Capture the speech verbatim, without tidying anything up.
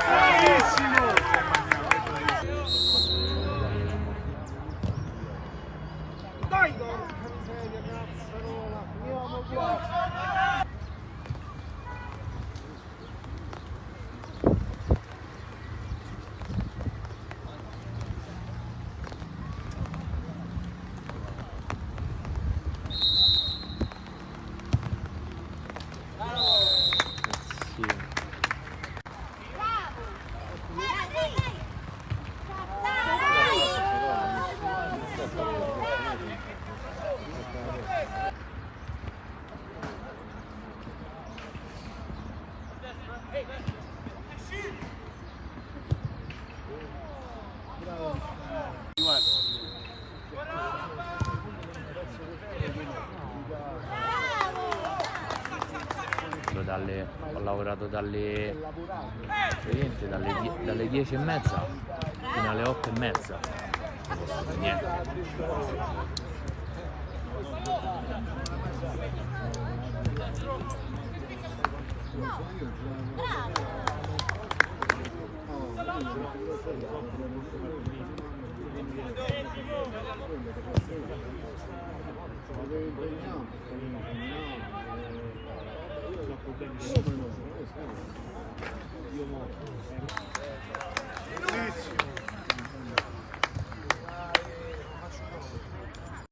Bravissimo! Dai, dai! Dalle, ho lavorato dalle, praticamente dalle die-, dalle dieci e mezza fino alle otto e mezza. Non posso fare niente.